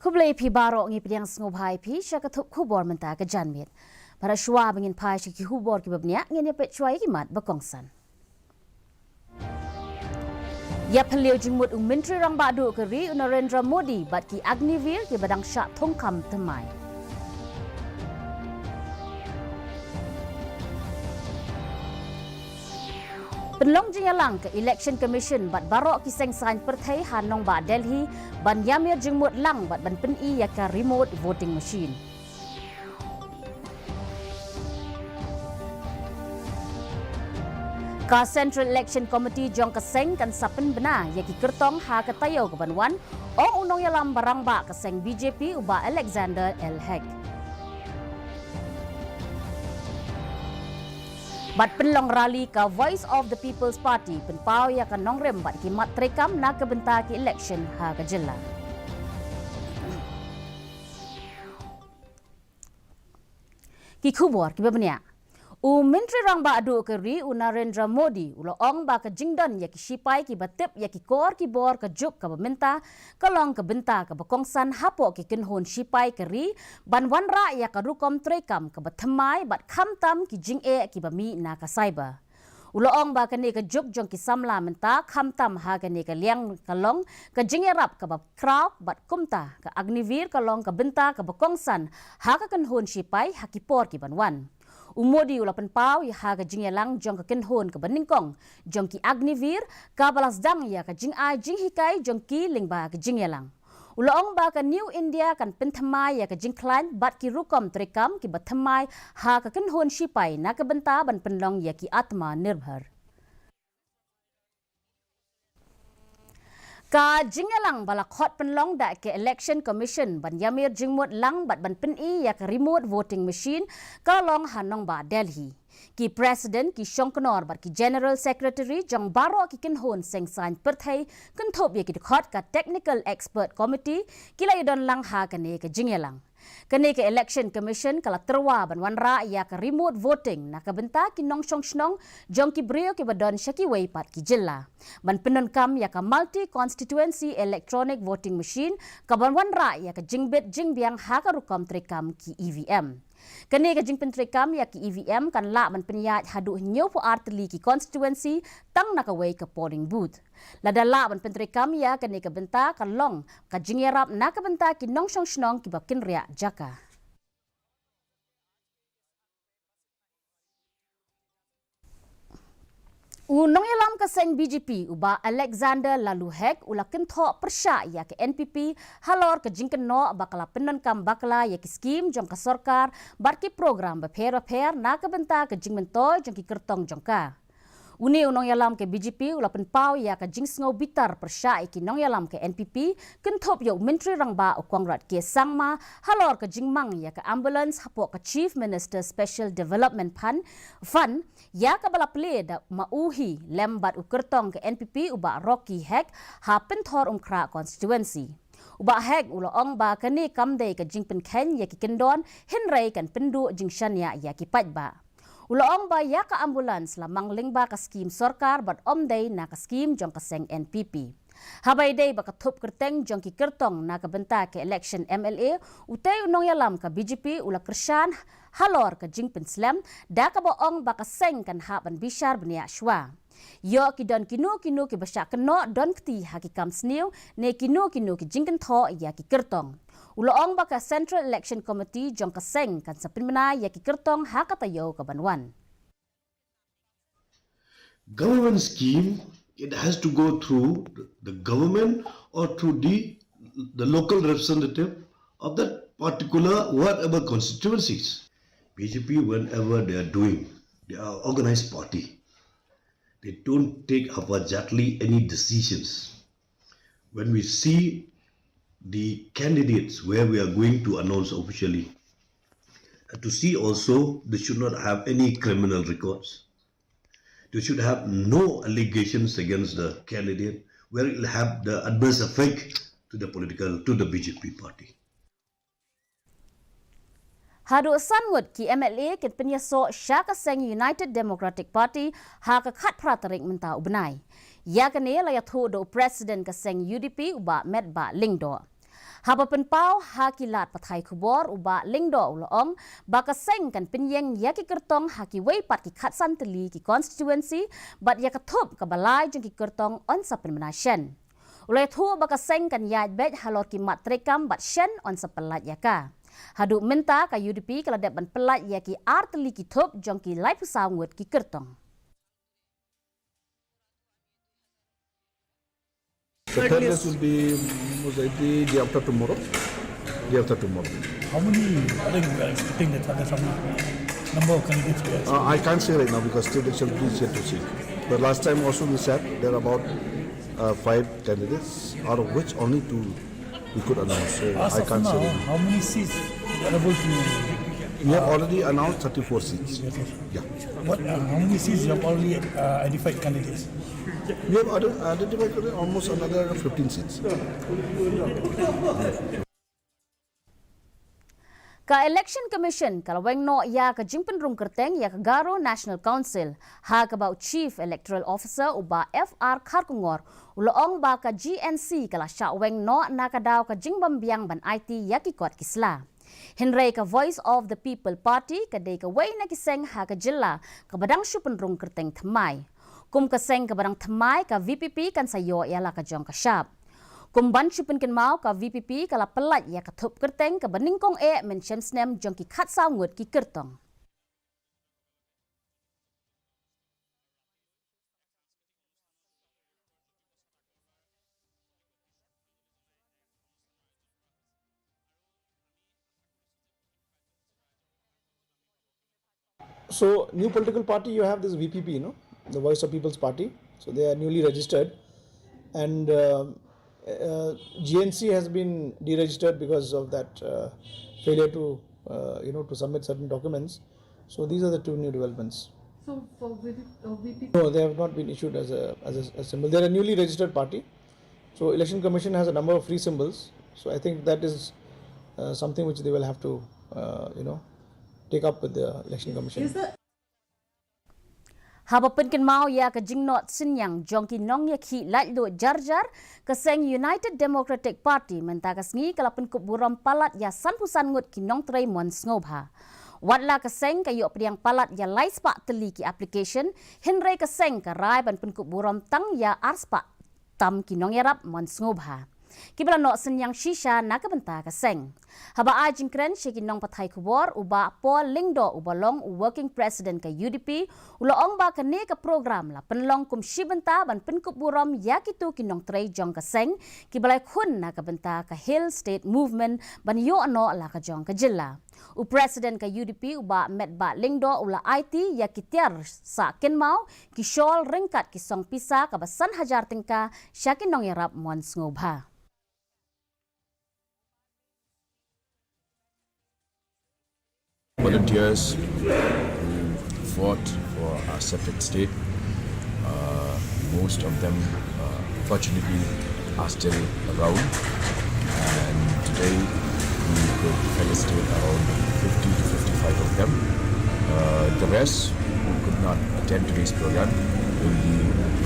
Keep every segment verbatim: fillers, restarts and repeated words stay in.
Khublei phi baroh, ngi pdiang sngewbha ïa phi sha ka thup khubor mynta ka janmiet. Para shuwa ba ngin phai sha ki khubor kiba bniah, ngin ïa peit shuwa ïa ki mat ba kongsan. Ïa phylliew jingmut u Myntri Rangbah Duh ka ri u Narendra Modi bad ki Agniveer kiba dang shah thungkam thymmai. Pynlong jingïalang ka Election Commission bad baroh ki seng saiñ pyrthei ha nongbah Delhi ban ïamir jingmut lang bad ban pyni ïa ka remote voting machine. Ka Central Election Committee jong ka seng kan sa pynbna ïa ki kyrtong ha ka taïew kaban wan, ong u nongïalam ba rangbah ka seng B J P u Bah Alexander L Hek. Bad pynlong rally ka Voice of the People's Party pynpaw ïa ka nongrim bad ki mat treikam na ka bynta ki election ha ka jylla. Ki khubor kiba bniah. U Myntri Rangbah Duh ka ri u Narendra Modi u la ong ba ka jingdon ïa ki shipai kiba tip ïa ki kor ki bor ka juk kaba mynta ka long ka bynta kaba kongsan hapoh ki kynhun shipai ka ri ban wanrah ïa ka rukom treikam kaba thymmai bad khamtam ki jingeh kiba mih na ka cyber. U la ong ba kane ka juk jong ki samla mynta khamtam ha kane ka liang ka long ka jingïarap kaba khraw bad kumta ka Agniveer ka long ka bynta kaba kongsan ha ka kynhun shipai ha ki por kiban wan. U Modi u la pynpaw ïa ha ka jingïalang jong ka kynhun kaba nyngkong jong ki Agniveer kaba la sdang ïa ka jingai jinghikai jong ki lyngba ka jingïalang. U la ong ba ka New India kan pynthymmai ïa ka jingkhlaiñ bad ki rukom treikam kiba thymmai ha ka kynhun shipai na ka bynta ban pynlong ïa ki Atmanirbhar. Ka jingïalang ba la khot pynlong da ka Election Commission ban ïamir jingmut lang bad ban pyni ïa ka remote voting machine ka long ha nongbah Delhi. Ki President, ki Shongknor bad ki General Secretary jong baroh ki kynhun seng saiñ pyrthei kynthup ïa ki dkhot ka Technical Expert Committee ki la ïadon lang ha kane ka jingïalang. Kane ka Election Commission ka la tyrwa ban wanrah ïa ka remote voting na ka bynta ki nongshong shnong jong ki briew kiba don sha kiwei pat ki jylla, ban pyndonkam ïa ka Multi Constituency Electronic Voting Machine kaban wanrah ïa ka jingbit jingbiang ha ka rukom treikam ki E V M. Kane ka jingpyntreikam ïa ki E V M kan lah ban pynïaid haduh hynñiewphew ar tylli ki constituency tang na kawei ka polling booth. Lada lah ban pyntreikam ïa kane ka bynta ka long ka jingïarap na ka bynta ki nongshong shnong kiba kynriah jaka. U nongïalam ka seng B J P u Bah Alexander Laloo Hek u la kynthoh pyrshah ïa ka N P P halor ka jingkynnoh ba ka la pyndonkam bakla ïa ki skim jong ka sorkar bad ki program bapher bapher na ka bynta ka jingmyntoi jong ki kyrtong jong ka. Une u nongïalam ka B J P u la pynpaw ïa ka jingsngew bitar pyrshah ïa ki nongïalam ka N P P kynthup ïa u Myntri Rangbah u Conrad K Sangma halor ka jingmang ïa ka ambulance hapoh ka Chief Minister Special Development Fund, Fund ïa kaba la plie da ma u hi lem bad u kyrtong ka N P P u Bah Rocky Hek ha Pynthorumkhrah constituency. U Bah Hek u la ong ba kane kam dei ka jingpynkheiñ ïa ki kyndon hynrei kan pynduh jingshaniah ïa ki paidbah. U la ong ba ïa ka ambulance la mang lyngba ka skim sorkar bad ym dei na ka skim jong ka seng N P P. Haba ïadei bad ka thup kyrteng jong ki kyrtong na ka bynta ka election M L A, utei u nongïalam ka B J P u la kyrshan halor ka jingpynslem da kaba ong ba ka seng kan hap ban bishar bniah shuwa. Ïoh ki don kino kino kiba shah kynnoh don kti ha ki kam sniew ne kino kino ki jingkynthoh ïa ki kyrtong. U la ong ba ka Central Election Committee jong ka seng kan sa pynbna ïa ki kyrtong ha ka taïew kaban wan. Government scheme, it has to go through the government or through the, the local representative of that particular whatever constituencies. B J P, whenever they are doing, they are organized party. They don't take haphazardly any decisions. When we see the candidates where we are going to announce officially, uh, to see also they should not have any criminal records. They should have no allegations against the candidate where it will have the adverse effect to the political, to the B J P party. Haduh san ngut ki M L A kin pynïasoh sha ka seng United Democratic Party ha ka khatphra tarik mynta u bnai. Ïa kane la ïathuh da u President ka seng U D P u Bah Metbah Lyngdoh. Haba pynpaw ha ki lad pathai khubor, u Bah Lyngdoh u la ong ba ka seng kan pynïeng ïa ki kyrtong ha kiwei pat ki khatsan tylli ki constituency bad ïa ka thup kaba lai jong ki kyrtong yn sa pynbna shen. U la ïathuh ba ka seng kan ïaid beit halor ki mat treikam bad shen yn sa pyllait ïa ka. Haduh mynta ka U D P ka la dep ban pyllait ïa ki ar tylli ki thup jong ki laiphew saw ngut ki kyrtong. The third list will be most likely day after tomorrow. Day after tomorrow. How many, I think we are expecting that there's some number of candidates we are Uh, I can't say right now because state election is yet to see. But last time also we said there are about uh, five candidates, out of which only two we could announce. So As I of can't now, say right now. How many seats we are able to? We have already announced thirty-four seats. Yeah. What, uh, how many seats you have already uh, identified candidates? We have ident- identified almost another fifteen seats. Ka Election Commission ka la weng noh ïa ka jingpynrung kyrteng ïa ka Garo National Council, ha kaba u Chief Electoral Officer u Bah F R Kharkongor u la ong ba ka G N C ka la shah weng noh na ka daw ka jingbym biang ban aiti ïa ki kot ki sla. Hynrei ka Voice of the People Party ka dei kawei na ki seng ha ka jylla kaba dang shu pynrung kyrteng thymmai. Kum ka seng kaba dang thymmai, ka V P P kan sa ïoh ïa la ka jong ka shap. Kum ban shu pynkynmaw, ka V P P ka la pyllait ïa ka thup kyrteng kaba nyngkong eh mynshem snem jong ki khatsaw ngut ki kyrtong. So, new political party, you have this V P P, you know, the Voice of People's Party. So they are newly registered, and uh, uh, G N C has been deregistered because of that uh, failure to, uh, you know, to submit certain documents. So these are the two new developments. So for V P, uh, V P No, they have not been issued as a as a, a symbol. They are a newly registered party. So Election Commission has a number of free symbols. So I think that is uh, something which they will have to, uh, you know, take up with the Election Commission. Is the Haba pynkynmaw ïa ka jingnot synñiang jong ki nongïakhih laitluid jar jar, ka seng United Democratic Party mynta ka sngi ka la pynkup burom palat ïa sanphew san ngut ki nongtrei mon sngewbha. Wat la ka seng ka ïoh pdiang palat ïa lai spah tylli ki application, hynrei ka seng ka rai ban pynkup burom tang ïa ar spah tam ki nongïarap mon sngewbha kiba la noh synñiang shisha na ka bynta ka seng. Haba ai jingkren sha ki nongpathai khubor, u Bah Paul Lyngdoh uba long u Working President ka U D P u la ong ba kane ka program la pynlong kum shi bynta ban pynkup burom ïa kito ki nongtrei jong ka seng kiba la ïakhun na ka bynta ka Hill State Movement ban ïoh noh la ka jong ka jylla. U President ka U D P u Bah Metbah Lyngdoh u la aiti ïa ki tiar sah kynmaw, ki shawl ryngkat ki song pisa kaba san hajar tyngka sha ki nongïarap mon sngewbha. Volunteers who fought for our separate state, uh, most of them, uh, fortunately, are still around. And today, we could felicitate around fifty to fifty-five of them. Uh, the rest who could not attend today's program will be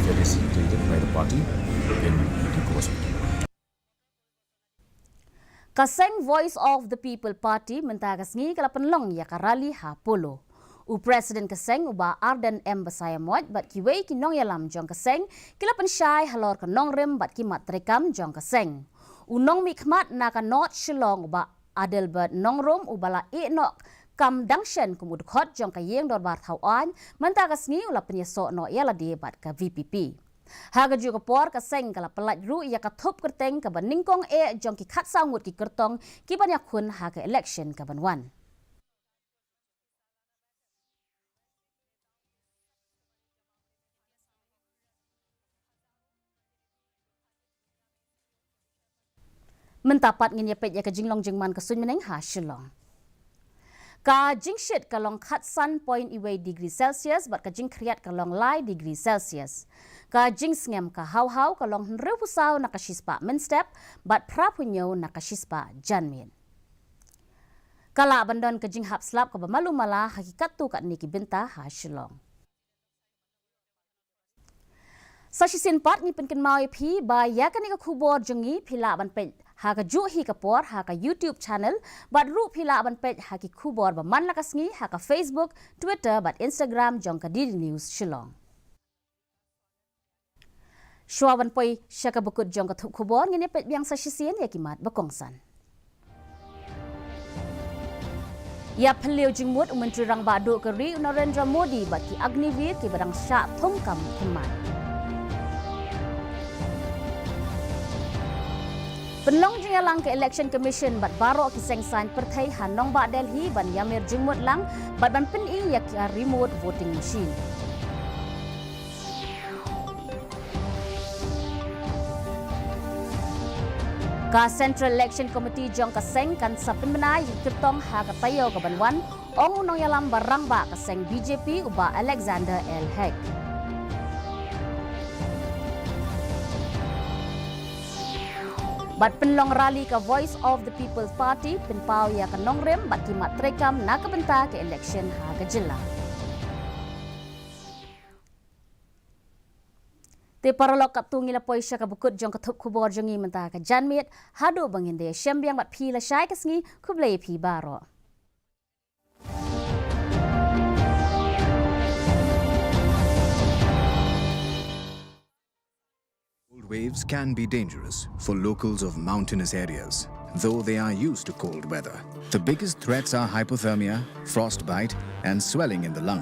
felicitated by the party in due course. Ka seng Voice of the People Party mynta ka sngi ka la pynlong ïa ka rally ha Polo. U President ka seng u Bah Ardent M Basaiawmoit bad kiwei ki nongïalam jong ka seng ki la pynshai halor ka nongrim bad ki mat treikam jong ka seng. U nongmihkhmat na ka North Shillong u Bah Adelbert Nongrum uba la ïeh noh kam dang shen kum u dkhot jong ka ïing dorbar thaw aiñ mynta ka sngi u la pynïasoh noh ïa lade bad ka V P P. Ha kajuh ka por ka seng ka la pyllait ruh ïa ka thup kyrteng kaba nyngkong eh jong ki khatsaw ngut ki kyrtong kiban ïakhun ha ka election kaban wan. Mynta pat ngin ïa peit ïa ka jinglong jingman ka suiñ bneng ha Shillong. Ka jingshit ka long khatsan point iwei degree Celsius bad ka jingkhriat ka long lai degree Celsius. Ka jingsngem ka haw haw ka long hynriewphew saw na ka shispah mynstep bad phraphew hynñiew na ka shispah janmiet. Ka lah ban don ka jinghap slap kaba malu mala ha ki katto katne ki bynta ha Shillong. Sa shisien pat ngi pynkynmaw ïa phi ba ïa kane ka khubor jong ngi phi lah ban peit ha kajuh hi ka por ha ka YouTube channel, bad ruh phi lah ban peit ha ki khubor ba man la ka sngi ha ka Facebook, Twitter bad Instagram jong ka D D News Shillong. Shuwa ban poi sha kaba kut jong ka thup khubor, ngin ïa peit biang sa shisien ïa ki mat ba kongsan. Ïa phylliew jingmut u Myntri Rangbah Duh ka ri u Narendra Modi bad ki Agniveer kiba dang shah thung kam thymmai. Pynlong jingïalang ka Election Commission bad baroh ki seng saiñ pyrthei ha nongbah Delhi ban ïamir jingmut lang bad ban pyni ïa ka remote voting machine. Ka Central Election Committee jong ka seng kan sa pynbna ïa ki kyrtong ha ka taïew kaban wan, ong u nongïalam ba rangbah ka seng B J P u Bah Alexander L Hek. Bad pynlong rally ka Voice of the People Party pynpaw ïa ka nongrim bad ki mat treikam na ka bynta ka election ha ka jylla. Te paralok, katto ngi la poi sha kaba kut jong ka thup khubor jong ngi mynta ka janmiet. Haduh ba ngin da ïashem biang bad phi lashai ka sngi, khublei ïa phi baroh. Cold waves can be dangerous for locals of mountainous areas, though they are used to cold weather. The biggest threats are hypothermia, frostbite, and swelling in the lung.